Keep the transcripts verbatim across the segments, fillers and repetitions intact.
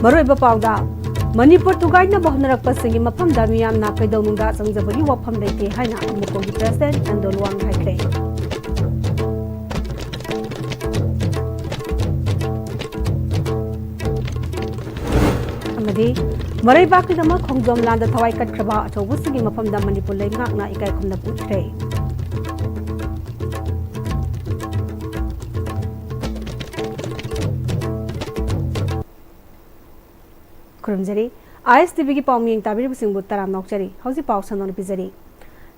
ꯑꯔꯣꯏꯕ ꯄꯥꯎꯗ, ꯃꯅꯤꯄꯨꯔ ꯊꯨꯒꯥꯏꯅꯕ ꯍꯣꯠꯅꯔꯛꯄꯁꯤꯡꯒꯤ ꯃꯐꯝꯗ ꯃꯤꯌꯥꯝꯅ ꯀꯩꯗꯧꯅꯨꯡꯗ ꯆꯪꯖꯕꯒꯤ ꯋꯥꯐꯝ ꯂꯩꯇꯦ ꯍꯥꯏꯅ ꯑꯃꯨꯀꯣꯒꯤ ꯄ꯭ꯔꯦꯁꯤꯗꯦꯟꯠ ꯅꯟꯗꯣ ꯂꯨꯋꯥꯡ ꯍꯥꯏꯈ꯭ꯔꯦ꯫ ꯑꯃꯗꯤ ꯃꯔꯩꯕꯥꯛꯀꯤꯗꯃꯛ ꯈꯣꯡꯖꯣꯝ ꯂꯥꯟꯗ ꯊꯋꯥꯏ ꯀꯠꯈ꯭ꯔꯕ ꯑꯆꯧꯕꯁꯤꯡꯒꯤ ꯃꯐꯝꯗ ꯃꯅꯤꯄꯨꯔ ꯂꯩꯉꯥꯛꯅ ꯏꯀꯥꯏ ꯈꯨꯝꯅꯕ ꯎꯠꯈ꯭ꯔꯦ꯫ ꯈꯨꯔꯨꯝꯖꯔꯤ꯫ ꯑꯥꯏ ꯑꯦꯁ ꯇꯤ ꯚꯤꯒꯤ ꯄꯥꯎꯃꯤꯌꯦꯡ ꯇꯥꯕꯤꯔꯤꯕꯁꯤꯡꯕꯨ ꯇꯔꯥꯝꯅ ꯑꯣꯛꯆꯔꯤ꯫ ꯍꯧꯖꯤꯛ ꯄꯥꯎ ꯁꯟꯗꯣꯛꯅ ꯄꯤꯖꯔꯤ꯫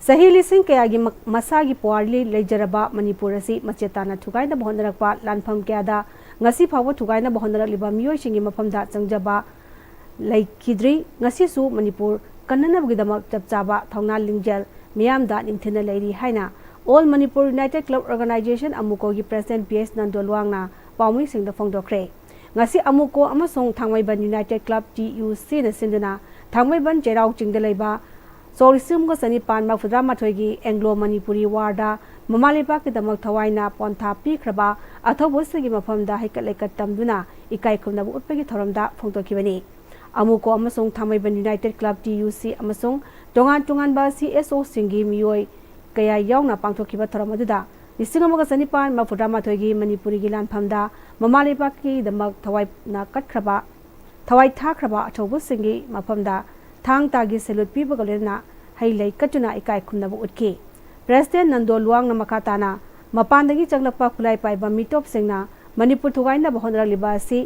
ꯆꯍꯤ ꯂꯤꯁꯤꯡ ꯀꯌꯥꯒꯤ ꯃ-, ꯃꯁꯥꯒꯤ ꯄꯨꯋꯥꯔꯤ ꯂꯩꯖꯔꯕ ꯃꯅꯤꯄꯨꯔ ꯑꯁꯤ ꯃꯆꯦꯠ ꯇꯥꯅ ꯊꯨꯒꯥꯏꯅꯕ ꯍꯣꯠꯅꯔꯛꯄ ꯂꯥꯟꯐꯝ ꯀꯌꯥꯗ ꯉꯁꯤ ꯐꯥꯎꯕ ꯊꯨꯒꯥꯏꯅꯕ ꯍꯣꯠꯅꯔꯛꯂꯤꯕ ꯃꯤꯑꯣꯏꯁꯤꯡꯒꯤ ꯃꯐꯝꯗ ꯆꯪꯖꯕ ꯂꯩꯈꯤꯗ꯭ꯔꯤ꯫ ꯉꯁꯤꯁꯨ ꯃꯅꯤꯄꯨꯔ ꯀꯟꯅꯅꯕꯒꯤꯗꯃꯛ ꯆꯞ ꯆꯥꯕ ꯊꯧꯅꯥ ꯂꯤꯡꯖꯦꯜ ꯃꯤꯌꯥꯝꯗ ꯅꯤꯡꯊꯤꯅ ꯂꯩꯔꯤ ꯍꯥꯏꯅ All Manipur United Club Organization, ꯑꯃꯨꯀꯣꯒꯤ ꯄ꯭ꯔꯦꯁꯤꯗꯦꯟꯠ ꯄꯤ ꯑꯦꯁ ꯅꯟꯗꯣ ꯂꯨꯋꯥꯡꯅ ꯄꯥꯎꯃꯤꯁꯤꯡꯗ ꯐꯣꯡꯗꯣꯛꯈ꯭ꯔꯦ꯫ ꯉꯁꯤ ꯑꯃꯨꯀꯣ ꯑꯃꯁꯨꯡ Thangmeiband united club, T U ꯁꯤꯅ ꯁꯤꯟꯗꯨꯅ ꯊꯥꯡꯃꯩꯕꯟ ꯆꯩꯔꯥꯎ ꯆꯤꯡꯗ ꯂꯩꯕ ꯁꯣꯛ ꯂꯤꯁꯤꯡ ꯑꯃꯒ ꯆꯅꯤꯄꯥꯟ ꯃꯔꯤꯐꯨꯇꯔꯥ ꯃꯥꯊꯣꯏꯒꯤ ꯑꯦꯡꯒ꯭ꯂꯣ ꯃꯅꯤꯄꯨꯔꯤ ꯋꯥꯔꯗ ꯃꯃꯥ ꯂꯩꯕꯥꯛꯀꯤꯗꯃꯛ ꯊꯋꯥꯏꯅ ꯄꯣꯟꯊꯥ ꯄꯤꯈ꯭ꯔꯕ ꯑꯊꯧꯕꯁꯤꯡꯒꯤ ꯃꯐꯝꯗ ꯍꯩꯀꯠ ꯂꯩꯀꯠ ꯇꯝꯗꯨꯅ ꯏꯀꯥꯏ ꯈꯨꯝꯅꯕ ꯎꯠꯄꯒꯤ ꯊꯧꯔꯝꯗ ꯐꯣꯡꯗꯣꯛꯈꯤꯕꯅꯤ꯫ ꯑꯃꯨꯀꯣ ꯑꯃꯁꯨꯡ Thangmeiband united club, T U ꯁꯤ, ꯑꯃꯁꯨꯡ ꯇꯣꯉꯥꯟ ꯇꯣꯉꯥꯟꯕ ꯁꯤ ꯑꯦꯁ ꯑꯣꯁꯤꯡꯒꯤ ꯃꯤꯑꯣꯏ ꯀꯌꯥ ꯌꯥꯎꯅ ꯄꯥꯡꯊꯣꯛꯈꯤꯕ ꯊꯧꯔꯝ ꯑꯗꯨꯗ ꯂꯤꯁꯤꯡ ꯑꯃꯒ ꯆꯅꯤꯄꯥꯟ ꯃꯔꯤꯐꯨꯇꯔꯥ ꯃꯥꯊꯣꯏꯒꯤ ꯃꯅꯤꯄꯨꯔꯤꯒꯤ ꯂꯥꯟꯐꯝꯗ ꯃꯃꯥ ꯂꯩꯕꯥꯛꯀꯤꯗꯃꯛ ꯊꯋꯥꯏꯅ ꯀꯠꯈ꯭ꯔꯕ, ꯊꯋꯥꯏ ꯊꯥꯈ꯭ꯔꯕ ꯑꯆꯧꯕꯁꯤꯡꯒꯤ ꯃꯐꯝꯗ ꯊꯥꯡ ꯇꯥꯒꯤ ꯁꯦꯂꯨꯠ ꯄꯤꯕꯒ ꯂꯣꯏꯅꯅ ꯍꯩ ꯂꯩ ꯀꯠꯇꯨꯅ ꯏꯀꯥꯏ ꯈꯨꯝꯅꯕ ꯎꯠꯈꯤ꯫ ꯄ꯭ꯔꯦꯁꯤꯗꯦꯟꯠ ꯅꯟꯗꯣ ꯂꯨꯋꯥꯡꯅ ꯃꯈꯥ ꯇꯥꯅ ꯃꯄꯥꯟꯗꯒꯤ ꯆꯪꯂꯛꯄ ꯈꯨꯠꯂꯥꯏ ꯄꯥꯏꯕ ꯃꯤꯇꯣꯞꯁꯤꯡꯅ ꯃꯅꯤꯄꯨꯔ ꯊꯨꯒꯥꯏꯅꯕ ꯍꯣꯠꯅꯔꯛꯂꯤꯕ ꯑꯁꯤ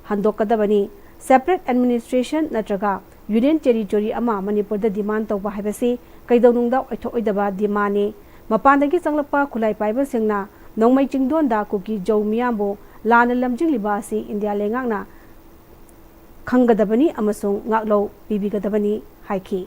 ꯍꯟꯗꯣꯛꯀꯗꯕꯅꯤ꯫ ꯁꯦꯄꯔꯦꯠ ꯑꯦꯗꯃꯤꯅꯤꯁꯇ꯭ꯔꯦꯁꯟ ꯅꯠꯇ꯭ꯔꯒ ꯌꯨꯅꯤꯌꯟ ꯇꯦꯔꯤꯇꯣꯔꯤ ꯑꯃ ꯃꯅꯤꯄꯨꯔꯗ ꯗꯤꯃꯥꯟꯗ ꯇꯧꯕ ꯍꯥꯏꯕꯁꯤ ꯀꯩꯗꯧꯅꯨꯡꯗ ꯑꯣꯏꯊꯣꯛꯑꯣꯏꯗꯕ ꯗꯤꯃꯥꯟꯅꯤ꯫ ꯃꯄꯥꯟꯗꯒꯤ ꯆꯪꯂꯛꯄ ꯈꯨꯠꯂꯥꯏ ꯄꯥꯏꯕꯁꯤꯡꯅ ꯅꯣꯡꯃꯩ ꯆꯤꯡꯗꯣꯟꯗ ꯀꯨꯀꯤ ꯖꯧ ꯃꯤꯌꯥꯝꯕꯨ ꯂꯥꯟꯅ ꯂꯝꯖꯤꯡꯂꯤꯕ ꯑꯁꯤ ꯏꯟꯗꯤꯌꯥ ꯂꯩꯉꯥꯛꯅ ꯈꯪꯒꯗꯕꯅꯤ ꯑꯃꯁꯨꯡ ꯉꯥꯛꯂꯧ ꯄꯤꯕꯤꯒꯗꯕꯅꯤ ꯍꯥꯏꯈꯤ꯫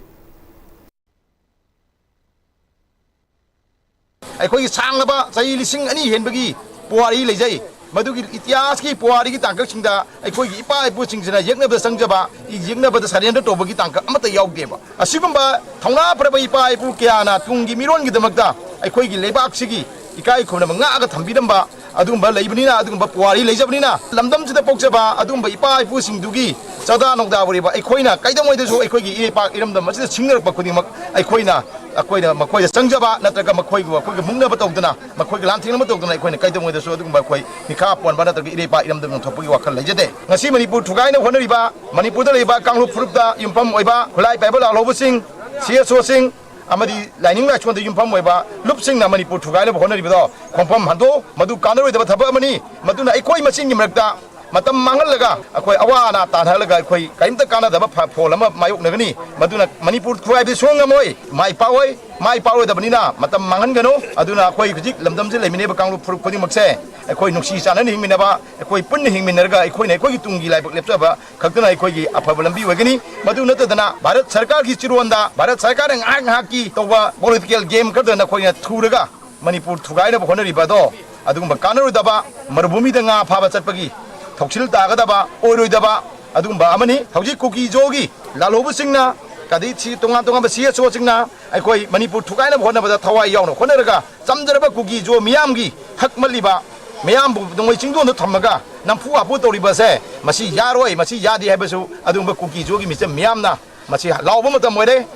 ꯑꯩꯈꯣꯏꯒꯤ ꯁꯥꯡꯂꯕ ꯆꯍꯤ ꯂꯤꯁꯤꯡ ꯑꯅꯤ ꯍꯦꯟꯕꯒꯤ ꯄꯨꯋꯥꯔꯤ ꯂꯩꯖꯩ꯫ ꯃꯗꯨꯒꯤ ꯏꯇꯤꯍꯥꯁꯀꯤ ꯄꯨꯋꯥꯔꯤꯒꯤ ꯇꯥꯡꯀꯛꯁꯤꯡꯗ ꯑꯩꯈꯣꯏꯒꯤ ꯏꯄꯥ ꯏꯄꯨꯁꯤꯡꯁꯤꯅ ꯌꯦꯛꯅꯕꯗ ꯆꯪꯖꯕ, ꯌꯦꯛꯅꯕꯗ ꯁꯔꯦꯟꯗꯔ ꯇꯧꯕꯒꯤ ꯇꯥꯡꯀꯛ ꯑꯃꯠꯇ ꯌꯥꯎꯗꯦꯕ꯫ ꯑꯁꯤꯒꯨꯝꯕ ꯊꯧꯅꯥ ꯐꯔꯕ ꯏꯄꯥ ꯏꯄꯨ ꯀꯌꯥꯅ ꯇꯨꯡꯒꯤ ꯃꯤꯔꯣꯟꯒꯤꯗꯃꯛꯇ ꯑꯩꯈꯣꯏꯒꯤ ꯂꯩꯕꯥꯛꯁꯤꯒꯤ ꯏꯀꯥꯏ ꯈꯨꯝꯅꯕ ꯉꯥꯛꯑꯒ ꯊꯝꯕꯤꯔꯝꯕ ꯑꯗꯨꯒꯨꯝꯕ ꯂꯩꯕꯅꯤꯅ, ꯑꯗꯨꯒꯨꯝꯕ ꯄꯨꯋꯥꯔꯤ ꯂꯩꯖꯕꯅꯤꯅ, ꯂꯝꯗꯝꯁꯤꯗ ꯄꯣꯛꯆꯕ ꯑꯗꯨꯒꯨꯝꯕ ꯏꯄꯥ ꯏꯄꯨꯁꯤꯡꯗꯨꯒꯤ ꯆꯥꯗꯥ ꯅꯧꯗꯥ ꯑꯣꯏꯔꯤꯕ ꯑꯩꯈꯣꯏꯅ ꯀꯩꯗꯧꯉꯩꯗꯁꯨ ꯑꯩꯈꯣꯏꯒꯤ ꯏꯔꯩꯄꯥꯛ ꯏꯔꯝꯗꯝ ꯑꯁꯤꯗ ꯁꯤꯡꯅꯔꯛꯄ ꯈꯨꯗꯤꯡꯃꯛ ꯑꯩꯈꯣꯏꯅ ꯑꯩꯈꯣꯏꯅ ꯃꯈꯣꯏꯗ ꯆꯪꯖꯕ ꯅꯠꯇ꯭ꯔꯒ ꯃꯈꯣꯏꯕꯨ ꯑꯩꯈꯣꯏꯒ ꯃꯨꯛꯅꯕ ꯇꯧꯗꯅ, ꯃꯈꯣꯏꯒ ꯂꯥꯟꯊꯦꯡꯅꯕ ꯇꯧꯗꯅ ꯑꯩꯈꯣꯏꯅ ꯀꯩꯗꯧꯉꯩꯗꯁꯨ ꯑꯗꯨꯒꯨꯝꯕ ꯑꯩꯈꯣꯏ ꯃꯤꯈꯥ ꯄꯣꯟꯕ ꯅꯠꯇ꯭ꯔꯒ ꯏꯔꯩꯄꯥꯛ ꯏꯔꯝꯗꯝ ꯌꯣꯟꯊꯣꯛꯄꯒꯤ ꯋꯥꯈꯜ ꯂꯩꯖꯗꯦ꯫ ꯉꯁꯤ ꯃꯅꯤꯄꯨꯔ ꯊꯨꯒꯥꯏꯅꯕ ꯍꯣꯠꯅꯔꯤꯕ, ꯃꯅꯤꯄꯨꯔꯗ ꯂꯩꯕ ꯀꯥꯡꯂꯨꯞ ꯐꯨꯔꯨꯞꯇ ꯌꯨꯝꯐꯝ ꯑꯣꯏꯕ ꯈꯨꯠꯂꯥꯏ ꯄꯥꯏꯕ ꯂꯥꯜꯍꯧꯕꯁꯤꯡ, ꯁꯤ ꯑꯦꯁ ꯑꯣꯁꯤꯡ ꯑꯃꯗꯤ ꯂꯥꯏꯅꯤꯡ ꯂꯥꯏꯁꯣꯟꯗ ꯌꯨꯝꯐꯝ ꯑꯣꯏꯕ ꯂꯨꯞꯁꯤꯡꯅ ꯃꯅꯤꯄꯨꯔ ꯊꯨꯒꯥꯏꯅꯕ ꯍꯣꯠꯅꯔꯤꯕꯗꯣ ꯈꯣꯡꯐꯝ ꯍꯟꯗꯣꯛ, ꯃꯗꯨ ꯀꯥꯟꯅꯔꯣꯏꯗꯕ ꯊꯕꯛ ꯑꯃꯅꯤ꯫ ꯃꯗꯨꯅ ꯑꯩꯈꯣꯏ ꯃꯁꯦꯟꯒꯤ ꯃꯔꯛꯇ ꯃꯇꯝ ꯃꯥꯡꯍꯜꯂꯒ ꯑꯩꯈꯣꯏ ꯑꯋꯥ ꯑꯅꯥ ꯇꯥꯟꯅꯍꯜꯂꯒ ꯑꯩꯈꯣꯏ ꯀꯔꯤꯝꯇ ꯀꯥꯟꯅꯗꯕ ꯐ-, ꯐꯣꯜ ꯑꯃ ꯃꯥꯌꯣꯛꯅꯒꯅꯤ꯫ ꯃꯗꯨꯅ ꯃꯅꯤꯄꯨꯔ ꯊꯨꯒꯥꯏꯕꯗꯤ ꯁꯨꯡꯉꯝ ꯉꯝꯃꯣꯏ, ꯃꯥꯏ ꯄꯥꯛꯑꯣꯏ, ꯃꯥꯏ ꯄꯥꯛꯑꯣꯏꯗꯕꯅꯤꯅ ꯃꯇꯝ ꯃꯥꯡꯍꯟꯒꯅꯨ꯫ ꯑꯗꯨꯅ ꯑꯩꯈꯣꯏ ꯍꯧꯖꯤꯛ ꯂꯝꯗꯝꯁꯤꯗ ꯂꯩꯃꯤꯟꯅꯔꯤꯕ ꯀꯥꯡꯂꯨꯞ ꯐꯨꯔꯨꯞ ꯈꯨꯗꯤꯡꯃꯛꯁꯦ ꯑꯩꯈꯣꯏ ꯅꯨꯡꯁꯤ ꯆꯥꯟꯅꯅ ꯍꯤꯡꯃꯤꯟꯅꯕ, ꯑꯩꯈꯣꯏ ꯄꯨꯟꯅ ꯍꯤꯡꯃꯤꯟꯅꯔꯒ ꯑꯩꯈꯣꯏꯅ ꯑꯩꯈꯣꯏꯒꯤ ꯇꯨꯡꯒꯤ ꯂꯥꯏꯕꯛ ꯂꯦꯞꯆꯕ ꯈꯛꯇꯅ ꯑꯩꯈꯣꯏꯒꯤ ꯑꯐꯕ ꯂꯝꯕꯤ ꯑꯣꯏꯒꯅꯤ꯫ ꯃꯗꯨ ꯅꯠꯇꯗꯅ ꯚꯥꯔꯠ ꯁꯔꯀꯥꯔꯒꯤ ꯆꯤꯔꯣꯟꯗ, ꯚꯥꯔꯠ ꯁꯔꯀꯥꯔꯅ ꯉꯥꯏꯍꯥꯛ ꯉꯥꯏꯍꯥꯛꯀꯤ ꯇꯧꯕ political game ꯈꯔꯗ ꯅꯈꯣꯏꯅ ꯊꯨꯔꯒ ꯃꯅꯤꯄꯨꯔ ꯊꯨꯒꯥꯏꯅꯕ ꯍꯣꯠꯅꯔꯤꯕ ꯑꯗꯣ ꯑꯗꯨꯒꯨꯝꯕ ꯀꯥꯟꯅꯔꯣꯏꯗꯕ, ꯃꯔꯨꯚꯨꯃꯤꯗ ꯉꯥ ꯐꯥꯕ ꯆꯠꯄꯒꯤ ꯊꯧꯁꯤꯜ ꯇꯥꯒꯗꯕ ꯑꯣꯏꯔꯣꯏꯗꯕ ꯑꯗꯨꯒꯨꯝꯕ ꯑꯃꯅꯤ꯫ ꯍꯧꯖꯤꯛ ꯀꯨꯀꯤ ꯖꯣꯒꯤ ꯂꯥꯜꯍꯧꯕꯁꯤꯡꯅ, ꯑꯗꯩ ꯁꯤ ꯇꯣꯉꯥꯟ ꯇꯣꯉꯥꯟꯕ ꯁꯤ ꯑꯦꯁ ꯑꯣꯁꯤꯡꯅ ꯑꯩꯈꯣꯏ ꯃꯅꯤꯄꯨꯔ ꯊꯨꯒꯥꯏꯅꯕ ꯍꯣꯠꯅꯕꯗ ꯊꯋꯥꯏ ꯌꯥꯎꯅ ꯍꯣꯠꯅꯔꯒ ꯆꯝꯖꯔꯕ ꯀꯨꯀꯤ ꯖꯣ ꯃꯤꯌꯥꯝꯒꯤ ꯍꯛ ꯃꯠꯂꯤꯕ ꯃꯤꯌꯥꯝꯕꯨ ꯅꯣꯡꯃꯩ ꯆꯤꯡꯗꯣꯟꯗ ꯊꯝꯃꯒ ꯅꯝꯐꯨ ꯍꯥꯐꯨ ꯇꯧꯔꯤꯕꯁꯦ ꯃꯁꯤ ꯌꯥꯔꯣꯏ, ꯃꯁꯤ ꯌꯥꯗꯦ ꯍꯥꯏꯕꯁꯨ ꯑꯗꯨꯒꯨꯝꯕ ꯀꯨꯀꯤ ꯖꯣꯒꯤ ꯃꯤꯆꯝ ꯃꯤꯌꯥꯝꯅ ꯃꯁꯤ ꯂꯥꯎꯕ ꯃꯇꯝ ꯑꯣꯏꯔꯦ꯫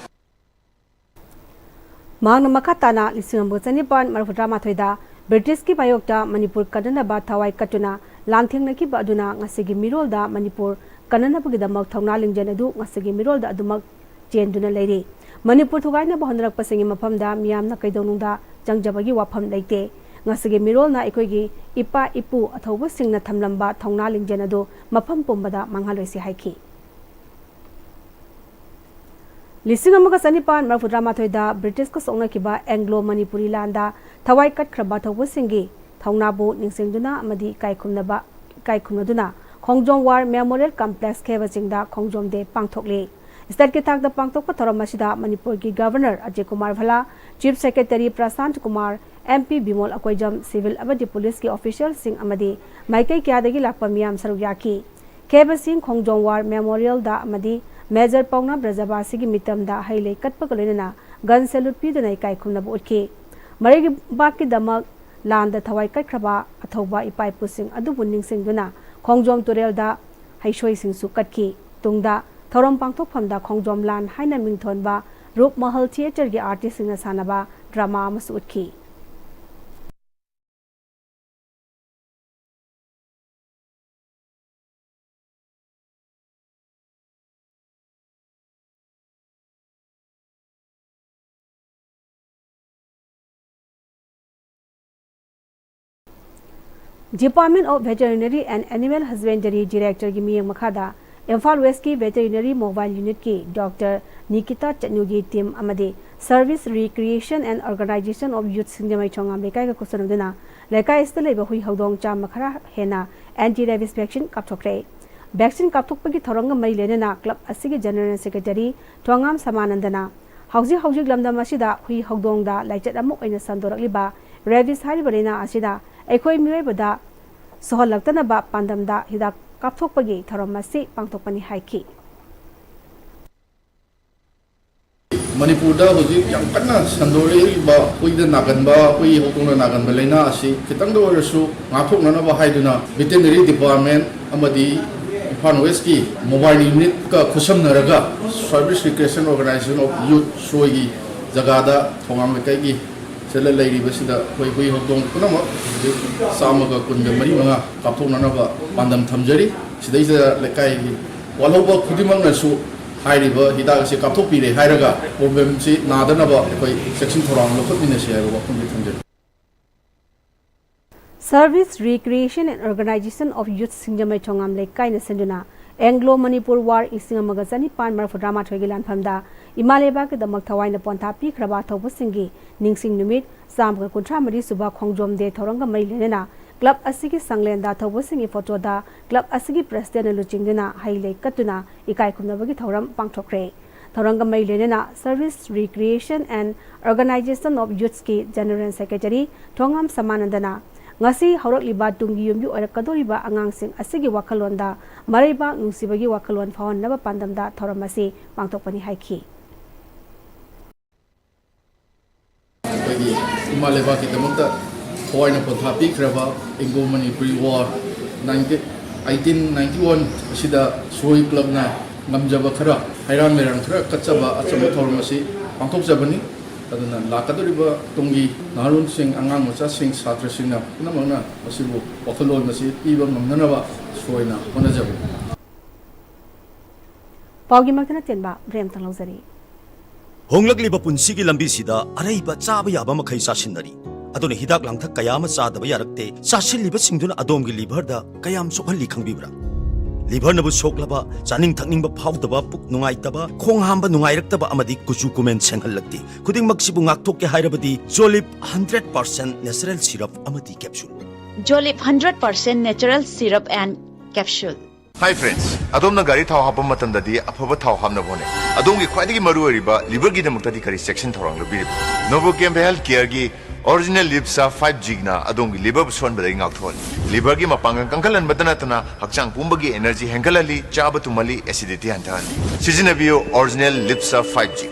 ꯃꯍꯥꯛꯅ ꯃꯈꯥ ꯇꯥꯅ ꯂꯤꯁꯤꯡ ꯑꯃꯒ ꯆꯅꯤꯄꯥꯟ ꯃꯔꯤꯐꯨꯇꯔꯥ ꯃꯥꯊꯣꯏꯗ ꯕ꯭ꯔꯤꯇꯤꯁꯀꯤ ꯃꯥꯌꯣꯛꯇ ꯃꯅꯤꯄꯨꯔ ꯀꯟꯅꯅꯕ ꯊꯋꯥꯏ ꯀꯠꯇꯨꯅ ꯂꯥꯟꯊꯦꯡꯅꯈꯤꯕ ꯑꯗꯨꯅ ꯉꯁꯤꯒꯤ ꯃꯤꯔꯣꯜꯗ ꯃꯅꯤꯄꯨꯔ ꯀꯟꯅꯅꯕꯒꯤꯗꯃꯛ ꯊꯧꯅꯥ ꯂꯤꯡꯖꯦꯜ ꯑꯗꯨ ꯉꯁꯤꯒꯤ ꯃꯤꯔꯣꯜꯗ ꯑꯗꯨꯃꯛ ꯆꯦꯟꯗꯨꯅ ꯂꯩꯔꯤ꯫ ꯃꯅꯤꯄꯨꯔ ꯊꯨꯒꯥꯏꯅꯕ ꯍꯣꯠꯅꯔꯛꯄꯁꯤꯡꯒꯤ ꯃꯐꯝꯗ ꯃꯤꯌꯥꯝꯅ ꯀꯩꯗꯧꯅꯨꯡꯗ ꯆꯪꯖꯕꯒꯤ ꯋꯥꯐꯝ ꯂꯩꯇꯦ꯫ ꯉꯁꯤꯒꯤ ꯃꯤꯔꯣꯜꯅ ꯑꯩꯈꯣꯏꯒꯤ ꯏꯄꯥ ꯏꯄꯨ ꯑꯊꯧꯕꯁꯤꯡꯅ ꯊꯝꯂꯝꯕ ꯊꯧꯅꯥ ꯂꯤꯡꯖꯦꯜ ꯑꯗꯨ ꯃꯐꯝ ꯄꯨꯝꯕꯗ ꯃꯥꯡꯍꯜꯂꯣꯏꯁꯤ ꯍꯥꯏꯈꯤ꯫ ꯂꯤꯁꯤꯡ ꯑꯃꯒ ꯆꯅꯤꯄꯥꯟ ꯃꯔꯤꯐꯨꯇꯔꯥ ꯃꯥꯊꯣꯏꯗ ꯕ꯭ꯔꯤꯇꯤꯁꯀ ꯁꯣꯛꯅꯈꯤꯕ ꯑꯦꯡꯒ꯭ꯂꯣ ꯃꯅꯤꯄꯨꯔꯤ ꯂꯥꯟꯗ ꯊꯋꯥꯏ ꯀꯠꯈ꯭ꯔꯕ ꯊꯧꯕꯁꯤꯡꯒꯤ ꯊꯧꯅꯥꯕꯨ ꯅꯤꯡꯁꯤꯡꯗꯨꯅ ꯑꯃꯗꯤ ꯏꯀꯥꯏ ꯈꯨꯝꯅꯕ, ꯏꯀꯥꯏ ꯈꯨꯝꯅꯗꯨꯅ ꯈꯣꯡꯖꯣꯝ ꯋꯥꯔ ꯃꯦꯃꯣꯔꯤꯌꯦꯜ ꯀꯝꯄ꯭ꯂꯦꯛꯁ ꯈꯦꯕ ꯆꯤꯡꯗ ꯈꯣꯡꯖꯣꯝ ꯗꯦ ꯄꯥꯡꯊꯣꯛꯂꯤ꯫ ꯁ꯭ꯇꯦꯠꯀꯤ ꯊꯥꯛꯇ ꯄꯥꯡꯊꯣꯛꯄ ꯊꯧꯔꯝ ꯑꯁꯤꯗ ꯃꯅꯤꯄꯨꯔꯒꯤ governor Ajay Kumar Bhalla, chief secretary Prashant Kumar, M P Bimol Akoijam, civil ꯑꯃꯗꯤ ꯄꯨꯂꯤꯁꯀꯤ ꯑꯣꯐꯤꯁꯤꯌꯦꯜꯁꯤꯡ ꯑꯃꯗꯤ ꯃꯥꯏꯀꯩ ꯀꯌꯥꯗꯒꯤ ꯂꯥꯛꯄ ꯃꯤꯌꯥꯝ ꯁꯔꯨꯛ ꯌꯥꯈꯤ꯫ ꯈꯦꯕ ꯁꯤꯡ ꯈꯣꯡꯖꯣꯝ ꯋꯥꯔ ꯃꯦꯃꯣꯔꯤꯌꯦꯜꯗ ꯑꯃꯗꯤ ꯃꯦꯖꯔ ꯄꯥꯎꯅꯥ ꯕ꯭ꯔꯖꯕꯥꯁꯤꯒꯤ ꯃꯤꯇꯝꯗ ꯍꯩ ꯂꯩ ꯀꯠꯄꯒ ꯂꯣꯏꯅꯅ ꯒꯟ ꯁꯦꯂꯨꯠ ꯄꯤꯗꯨꯅ ꯏꯀꯥꯏ ꯈꯨꯝꯅꯕ ꯎꯠꯈꯤ꯫ ꯃꯔꯩꯕꯥꯛꯀꯤꯗꯃꯛ ꯂꯥꯟꯗ ꯊꯋꯥꯏ ꯀꯠꯈ꯭ꯔꯕ ꯑꯊꯧꯕ ꯏꯄꯥ ꯏꯄꯨꯁꯤꯡ ꯑꯗꯨꯕꯨ ꯅꯤꯡꯁꯤꯡꯗꯨꯅ ꯈꯣꯡꯖꯣꯝ ꯇꯨꯔꯦꯜꯗ ꯍꯩꯁꯣꯏꯁꯤꯡꯁꯨ ꯀꯠꯈꯤ꯫ ꯇꯨꯡꯗ ꯊꯧꯔꯝ ꯄꯥꯡꯊꯣꯛꯐꯝꯗ ꯈꯣꯡꯖꯣꯝ ꯂꯥꯟ ꯍꯥꯏꯅ ꯃꯤꯡꯊꯣꯟꯕ ꯔꯨꯞ ꯃꯍꯜ ꯊꯤꯌꯦꯇꯔꯒꯤ ꯑꯥꯔꯇꯤꯁꯁꯤꯡꯅ ꯁꯥꯟꯅꯕ ꯗ꯭ꯔꯃꯥ ꯑꯃꯁꯨ ꯎꯠꯈꯤ꯫ Department of Veterinary and Animal Husbandry Directorꯒꯤ ꯃꯤꯠꯌꯦꯡ ꯃꯈꯥꯗ ꯏꯝꯐꯥꯜ ꯋꯦꯁꯀꯤ Veterinary Mobile Unitꯀꯤ ꯗꯣꯛꯇꯔ ꯅꯤꯀꯤꯇꯥ ꯆꯠꯅꯨꯒꯤ team ꯑꯃꯗꯤ Service Recreation and Organization of Youth Singjamei Thongam ꯂꯩꯀꯥꯏꯒ ꯈꯨꯠꯁꯝꯅꯗꯨꯅ ꯂꯩꯀꯥꯏ ꯑꯁꯤꯗ ꯂꯩꯕ ꯍꯨꯏ ꯍꯧꯗꯣꯡ ꯆꯥꯝꯃ ꯈꯔ ꯍꯦꯟꯅ anti rabies vaccine ꯀꯥꯞꯊꯣꯛꯈ꯭ꯔꯦ꯫ Vaccine ꯀꯥꯞꯊꯣꯛꯄꯒꯤ ꯊꯧꯔꯝꯒ ꯃꯔꯤ ꯂꯩꯅꯅ club ꯑꯁꯤꯒꯤ General Secretary ꯊꯣꯉꯥꯝ ꯁꯃꯥꯅꯟꯗꯅ ꯍꯧꯖꯤꯛ ꯍꯧꯖꯤꯛ ꯂꯝꯗꯝ ꯑꯁꯤꯗ ꯍꯨꯏ ꯍꯧꯗꯣꯡꯗ ꯂꯥꯏꯆꯠ ꯑꯃ ꯑꯣꯏꯅ ꯁꯟꯗꯣꯔꯛꯂꯤꯕ rabies ꯍꯥꯏꯔꯤꯕ ꯂꯥꯏꯅꯥ ꯑꯁꯤꯅ ꯑꯩꯈꯣꯏ ꯃꯤꯑꯣꯏꯕꯗ ꯁꯣꯛꯍꯜꯂꯛꯇꯅꯕ ꯄꯥꯟꯗꯝꯗ ꯍꯤꯗꯥꯛ ꯀꯥꯞꯊꯣꯛꯄꯒꯤ ꯊꯧꯔꯝ ꯑꯁꯤ ꯄꯥꯡꯊꯣꯛꯄꯅꯤ ꯍꯥꯏꯈꯤ꯫ ꯃꯅꯤꯄꯨꯔꯗ ꯍꯧꯖꯤꯛ ꯌꯥꯝ ꯀꯟꯅ ꯁꯟꯗꯣꯔꯛꯂꯤꯕ ꯍꯨꯏꯗ ꯅꯥꯒꯟꯕ, ꯍꯨꯏ ꯍꯧꯗꯣꯡꯅ ꯅꯥꯒꯟꯕ ꯂꯥꯏꯅꯥ ꯑꯁꯤ ꯈꯤꯇꯪꯗ ꯑꯣꯏꯔꯁꯨ ꯉꯥꯛꯊꯣꯛꯅꯅꯕ ꯍꯥꯏꯗꯨꯅ Veterinary Department ꯑꯃꯗꯤ ꯏꯝꯐꯥꯜ ꯋꯦꯁꯀꯤ Mobile Unitꯀ ꯈꯨꯠꯁꯝꯅꯔꯒ Service Recreation Organization of Youth ꯁꯣꯏꯒꯤ ꯖꯒꯥꯗ ꯊꯣꯉꯥꯝ ꯂꯩꯀꯥꯏꯒꯤ ꯁꯤꯗ ꯂꯩꯔꯤꯕꯁꯤꯗ ꯑꯩꯈꯣꯏ ꯍꯨꯏ ꯍꯧꯗꯣꯡ ꯄꯨꯝꯅꯃꯛ ꯍꯧꯖꯤꯛ ꯆꯥꯝꯃꯒ ꯀꯨꯟꯒ ꯃꯔꯤ ꯃꯉꯥ ꯀꯥꯞꯊꯣꯛꯅꯅꯕ ꯄꯥꯟꯗꯝ ꯊꯝꯖꯔꯤ꯫ ꯁꯤꯗꯩꯁꯤꯗ ꯂꯩꯀꯥꯏꯒꯤ ꯋꯥꯠꯍꯧꯕ ꯈꯨꯗꯤꯡꯃꯛꯅꯁꯨ ꯍꯥꯏꯔꯤꯕ ꯍꯤꯗꯥꯛ ꯑꯁꯤ ꯀꯥꯞꯊꯣꯛꯄꯤꯔꯦ ꯍꯥꯏꯔꯒ problemꯁꯤ ꯅꯥꯗꯅꯕ ꯑꯩꯈꯣꯏ ꯆꯦꯛꯁꯤꯟ ꯊꯧꯔꯥꯡ ꯂꯧꯈꯠꯃꯤꯟꯅꯁꯤ ꯍꯥꯏꯕ ꯋꯥꯐꯝꯁꯤ ꯊꯝꯖꯔꯤ꯫ Service Recreation and Organization of Youth Singjamei ꯊꯣꯉꯥꯝ ꯂꯩꯀꯥꯏꯅ ꯁꯤꯟꯗꯨꯅ Anglo Manipur War ꯂꯤꯁꯤꯡ ꯑꯃꯒ ꯆꯅꯤꯄꯥꯟ ꯃꯔꯤꯐꯨꯇꯔꯥꯃꯥꯊꯣꯏꯒꯤ ꯂꯥꯟꯐꯝꯗ ꯏꯃꯥ ꯂꯩꯕꯥꯛꯀꯤꯗꯃꯛ ꯊꯋꯥꯏꯅ ꯄꯣꯟꯊꯥ ꯄꯤꯈ꯭ꯔꯕ ꯑꯊꯧꯕꯁꯤꯡꯒꯤ ꯅꯤꯡꯁꯤꯡ ꯅꯨꯃꯤꯠ ꯆꯥꯝꯃꯒ ꯀꯨꯟꯊ꯭ꯔꯥ ꯃꯔꯤ ꯁꯨꯕ ꯈꯣꯡꯖꯣꯝ day ꯊꯧꯔꯝꯒ ꯃꯔꯤ ꯂꯩꯅꯅ club ꯑꯁꯤꯒꯤ ꯁꯪꯂꯦꯟꯗ ꯑꯊꯧꯕꯁꯤꯡꯒꯤ photoꯗ club ꯑꯁꯤꯒꯤ presidentꯅ ꯂꯨꯆꯤꯡꯗꯨꯅ ꯍꯩ ꯂꯩ ꯀꯠꯇꯨꯅ ꯏꯀꯥꯏ ꯈꯨꯝꯅꯕꯒꯤ ꯊꯧꯔꯝ ꯄꯥꯡꯊꯣꯛꯈ꯭ꯔꯦ꯫ ꯊꯧꯔꯝꯒ ꯃꯔꯤ ꯂꯣꯏꯅꯅ Service Recreation and Organization of Youthꯀꯤ General Secretary ꯊꯣꯉꯥꯝ ꯁꯃꯥꯅꯟꯗꯅ ꯉꯁꯤ ꯍꯧꯔꯛꯂꯤꯕ ꯇꯨꯡꯒꯤ ꯌꯨꯝꯕꯤ ꯑꯣꯏꯔꯛꯀꯗꯧꯔꯤꯕ ꯑꯉꯥꯡꯁꯤꯡ ꯑꯁꯤꯒꯤ ꯋꯥꯈꯜꯂꯣꯟꯗ ꯃꯔꯩꯕꯥꯛ ꯅꯨꯡꯁꯤꯕꯒꯤ ꯋꯥꯈꯜꯂꯣꯟ ꯐꯥꯎꯍꯟꯅꯕ ꯄꯥꯟꯗꯝꯗ ꯊꯧꯔꯝ ꯑꯁꯤ ꯄꯥꯡꯊꯣꯛꯄꯅꯤ ꯍꯥꯏꯈꯤ꯫ ꯑꯩꯈꯣꯏꯒꯤ ꯏꯃꯥ ꯂꯩꯕꯥꯛꯀꯤꯗꯃꯛꯇ ꯊꯋꯥꯏꯅ ꯄꯣꯟꯊꯥ ꯄꯤꯈ꯭ꯔꯕ Anglo Manipuri War nineteen, eighteen ninety one ꯑꯁꯤꯗ ꯁꯣꯏ ꯀ꯭ꯂꯕꯅ ꯉꯝꯖꯕ ꯈꯔ, ꯍꯩꯔꯥꯡ ꯂꯩꯔꯥꯡ ꯈꯔ ꯀꯠꯆꯕ ꯑꯆꯝꯕ ꯊꯧꯔꯝ ꯑꯁꯤ ꯄꯥꯡꯊꯣꯛꯆꯕꯅꯤ꯫ ꯑꯗꯨꯅ ꯂꯥꯛꯀꯗꯧꯔꯤꯕ ꯇꯨꯡꯒꯤ ꯅꯍꯥꯔꯣꯜꯁꯤꯡ, ꯑꯉꯥꯡ ꯃꯆꯥꯁꯤꯡ, ꯁꯥꯇ꯭ꯔꯁꯤꯡꯅ ꯄꯨꯝꯅꯃꯛꯅ ꯃꯁꯤꯕꯨ ꯋꯥꯈꯜꯂꯣꯟ ꯑꯁꯤ ꯄꯤꯕ ꯉꯝꯅꯅꯕ ꯁꯣꯏꯅ ꯍꯣꯠꯅꯖꯕꯅꯤ꯫ ꯄꯥꯎꯒꯤ ꯃꯔꯛꯇ ꯇꯦꯟꯕ break ꯑꯃꯇꯪ ꯂꯧꯖꯔꯤ꯫ ꯍꯣꯡꯂꯛꯂꯤꯕ ꯄꯨꯟꯁꯤꯒꯤ ꯂꯝꯕꯤꯁꯤꯗ ꯑꯔꯩꯕ ꯆꯥꯕ ꯌꯥꯕ ꯃꯈꯩ ꯆꯥꯁꯤꯟꯅꯔꯤ꯫ ꯑꯗꯨꯅ ꯍꯤꯗꯥꯛ ꯂꯥꯡꯊꯛ ꯀꯌꯥ ꯑꯃ ꯆꯥꯗꯕ ꯌꯥꯔꯛꯇꯦ꯫ ꯆꯥꯁꯤꯜꯂꯤꯕꯁꯤꯡꯗꯨꯅ ꯑꯗꯣꯝꯒꯤ liver ꯗ ꯀꯌꯥꯝ ꯁꯣꯛꯍꯜꯂꯤ ꯈꯪꯕꯤꯕ꯭ꯔꯥ? Liver ꯅꯕꯨ ꯁꯣꯛꯂꯕ, ꯆꯥꯅꯤꯡ ꯊꯛꯅꯤꯡꯕ ꯐꯥꯎꯗꯕ, ꯄꯨꯛ ꯅꯨꯡꯉꯥꯏꯇꯕ, ꯈꯣꯡ ꯍꯥꯝꯕ ꯅꯨꯡꯉꯥꯏꯔꯛꯇꯕ ꯑꯃꯗꯤ ꯀꯨꯆꯨ ꯀꯨꯃꯦꯟ ꯁꯦꯡꯍꯜꯂꯛꯇꯦ꯫ ꯈꯨꯗꯤꯡꯃꯛꯁꯤꯕꯨ ꯉꯥꯛꯊꯣꯛꯀꯦ ꯍꯥꯏꯔꯕꯗꯤ Jolib hundred percent natural syrup ꯑꯃꯗꯤ capsule꯫ Jolib hundred percent natural syrup and capsule꯫ Hi friends, ꯑꯗꯣꯝꯅ ꯒꯥꯔꯤ ꯊꯥꯎ ꯍꯥꯞꯄ ꯃꯇꯝꯗꯗꯤ ꯑꯐꯕ ꯊꯥꯎ ꯍꯥꯞꯅꯕ ꯍꯣꯠꯅꯩ꯫ ꯑꯗꯣꯝꯒꯤ ꯈ꯭ꯋꯥꯏꯗꯒꯤ ꯃꯔꯨ ꯑꯣꯏꯔꯤꯕ liver ꯒꯤꯗꯃꯛꯇꯗꯤ ꯀꯔꯤ ꯆꯦꯛꯁꯤꯟ ꯊꯧꯔꯥꯡ ꯂꯧꯕꯤꯔꯤꯕ? Novochem Health Care ꯒꯤ Original Lipsa five G ꯅ ꯑꯗꯣꯝꯒꯤ liver ꯕꯨ ꯁꯣꯟꯕꯗꯒꯤ ꯉꯥꯛꯊꯣꯛꯍꯜꯂꯤ꯫ Liver ꯒꯤ ꯃꯄꯥꯡꯒꯜ ꯀꯟꯈꯠꯍꯟꯕꯇ ꯅꯠꯇꯅ ꯍꯛꯆꯥꯡ ꯄꯨꯝꯕꯒꯤ energy ꯍꯦꯟꯒꯠꯍꯜꯂꯤ, ꯆꯥꯕ ꯇꯨꯝꯍꯜꯂꯤ, acidity ꯍꯟꯊꯍꯜꯂꯤ꯫ ꯁꯤꯖꯤꯟꯅꯕꯤꯌꯨ Original Lipsa five G꯫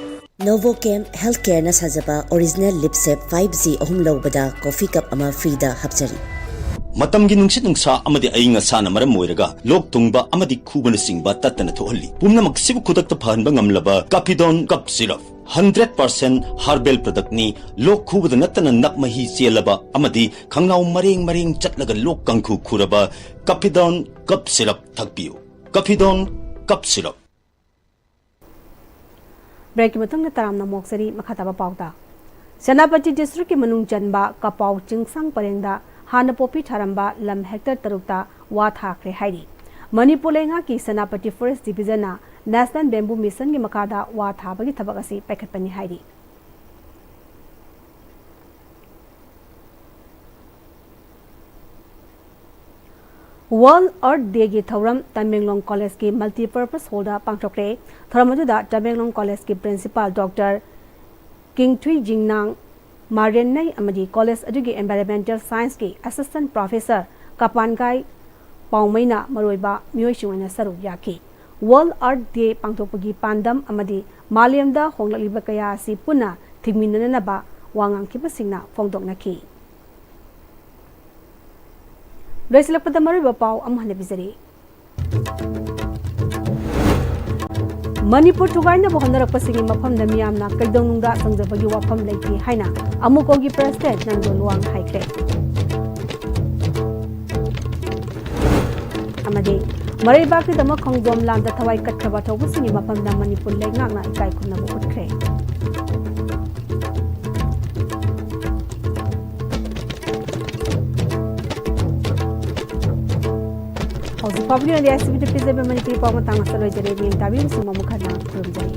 Novochem Health Care ꯅ ꯁꯥꯖꯕ Original Lipsa five G ꯑꯍꯨꯝ ꯂꯧꯕꯗ coffee cup ꯑꯃ free ꯗ ꯍꯥꯞꯆꯔꯤ꯫ ꯃꯇꯝꯒꯤ ꯅꯨꯡꯁꯤꯠ ꯅꯨꯡꯁꯥ ꯑꯃꯗꯤ ꯑꯏꯪ ꯑꯁꯥꯅ ꯃꯔꯝ ꯑꯣꯏꯔꯒ ꯂꯣꯛ ꯊꯨꯡꯕ ꯑꯃꯗꯤ ꯈꯨꯕꯅꯆꯤꯡꯕ ꯇꯠꯇꯅ ꯊꯣꯛꯍꯜꯂꯤ꯫ ꯄꯨꯝꯅꯃꯛꯁꯤꯕꯨ ꯈꯨꯗꯛꯇ ꯐꯍꯟꯕ ꯉꯝꯂꯕ Capidone Cup Syrup꯫ Hundred percent herbal product ꯅꯤ, ꯂꯣꯛ ꯈꯨꯕꯗ ꯅꯠꯇꯅ ꯅꯞ ꯃꯍꯤ ꯆꯦꯜꯂꯕ ꯑꯃꯗꯤ ꯈꯪꯅꯥꯎ ꯃꯔꯦꯡ ꯃꯔꯦꯡ ꯆꯠꯂꯒ ꯂꯣꯛ ꯀꯥꯡꯈꯨ ꯈꯨꯔꯕ Capidone Cup Syrup ꯊꯛꯄꯤꯌꯨ꯫ Capidone Cup Syrup꯫ Break ꯀꯤ ꯃꯇꯨꯡꯗ ꯇꯔꯥꯝꯅ ꯑꯣꯛꯆꯔꯤ꯫ ꯃꯈꯥ ꯇꯥꯕ ꯄꯥꯎꯗ, ꯁꯦꯅꯥꯄꯇꯤ district ꯀꯤ ꯃꯅꯨꯡ ꯆꯟꯕ ꯀꯄꯥꯎ ꯆꯤꯡꯁꯥꯡ ꯄꯔꯦꯡꯗ ꯍꯥꯟꯅ ꯄꯣꯄꯤ ꯊꯥꯔꯝꯕ ꯂꯝ hectare ꯇꯔꯨꯛꯇ ꯋꯥ ꯊꯥꯈ꯭ꯔꯦ ꯍꯥꯏꯔꯤ꯫ ꯃꯅꯤꯄꯨꯔ ꯂꯩꯉꯥꯛꯀꯤ ꯁꯦꯅꯥꯄꯇꯤ Forest Division ꯅ National Bamboo Mission ꯒꯤ ꯃꯈꯥꯗ ꯋꯥ ꯊꯥꯕꯒꯤ ꯊꯕꯛ ꯑꯁꯤ ꯄꯥꯏꯈꯠꯄꯅꯤ ꯍꯥꯏꯔꯤ꯫ World Earth Day ꯒꯤ ꯊꯧꯔꯝ ꯇꯃꯦꯡꯂꯣꯡ College ꯀꯤ Multipurpose Hall ꯗ ꯄꯥꯡꯊꯣꯛꯈ꯭ꯔꯦ꯫ ꯊꯧꯔꯝ ꯑꯗꯨꯗ ꯇꯃꯦꯡꯂꯣꯡ College ꯀꯤ Principal Doctor ꯀꯤꯡꯊꯨꯏ ꯖꯤꯡꯅꯥꯡ ꯃꯥꯔꯦꯟꯅꯩ ꯑꯃꯗꯤ college ꯑꯗꯨꯒꯤ Environmental Science ꯀꯤ Assistant Professor ꯀꯄꯥꯟꯒꯥꯏ ꯄꯥꯎꯃꯩꯅ ꯃꯔꯨꯑꯣꯏꯕ ꯃꯤꯑꯣꯏꯁꯤꯡ ꯑꯣꯏꯅ ꯁꯔꯨꯛ ꯌꯥꯈꯤ꯫ World Earth Day ꯄꯥꯡꯊꯣꯛꯄꯒꯤ ꯄꯥꯟꯗꯝ ꯑꯃꯗꯤ ꯃꯥꯂꯦꯝꯗ ꯍꯣꯡꯂꯛꯂꯤꯕ ꯀꯌꯥ ꯑꯁꯤ ꯄꯨꯟꯅ ꯊꯤꯡꯃꯤꯟꯅꯅꯕ ꯋꯥ ꯉꯥꯡꯈꯤꯕꯁꯤꯡꯅ ꯐꯣꯡꯗꯣꯛꯅꯈꯤ꯫ ꯂꯣꯏꯁꯤꯜꯂꯛꯄꯗ ꯃꯔꯨꯑꯣꯏꯕ ꯄꯥꯎ ꯑꯃꯨꯛ ꯍꯟꯅ ꯄꯤꯖꯔꯤ꯫ ꯃꯅꯤꯄꯨꯔ ꯊꯨꯒꯥꯏꯅꯕ ꯍꯣꯠꯅꯔꯛꯄꯁꯤꯡꯒꯤ ꯃꯐꯝꯗ ꯃꯤꯌꯥꯝꯅ ꯀꯩꯗꯧꯅꯨꯡꯗ ꯆꯪꯖꯕꯒꯤ ꯋꯥꯐꯝ ꯂꯩꯇꯦ ꯍꯥꯏꯅ ꯑꯃꯨꯀꯣꯒꯤ ꯄ꯭ꯔꯁꯤꯗꯦꯟ ꯅꯟꯗꯣ ꯂꯨꯋꯥꯡ ꯍꯥꯏꯈ꯭ꯔꯦ꯫ ꯑꯃꯗꯤ ꯃꯔꯩꯕꯥꯛꯀꯤꯗꯃꯛ ꯈꯣꯡꯖꯣꯝ ꯂꯥꯟꯗ ꯊꯋꯥꯏ ꯀꯠꯈ꯭ꯔꯕ ꯊꯧꯕꯨꯁꯤꯡꯒꯤ ꯃꯐꯝꯗ ꯃꯅꯤꯄꯨꯔ ꯂꯩꯉꯥꯛꯅ ꯏꯀꯥꯏ ꯈꯨꯝꯅꯕ ꯎꯠꯈ꯭ꯔꯦ꯫ ꯍꯧꯖꯤꯛ ꯐꯥꯎꯕꯒꯤ ꯑꯣꯏꯅꯗꯤ ꯑꯥꯏ ꯁꯤ ꯕꯤꯗ ꯄꯤꯖꯕ ꯃꯅꯤꯄꯨꯔꯤ ꯄꯥꯎ ꯃꯇꯥꯡ ꯑꯁꯤꯗ ꯂꯣꯏꯖꯔꯦ꯫ ꯃꯤꯠꯌꯦꯡ ꯇꯥꯕꯤꯕꯁꯤꯡꯕꯨ ꯑꯃꯨꯛ ꯍꯟꯅ ꯈꯨꯔꯨꯝꯖꯔꯤ꯫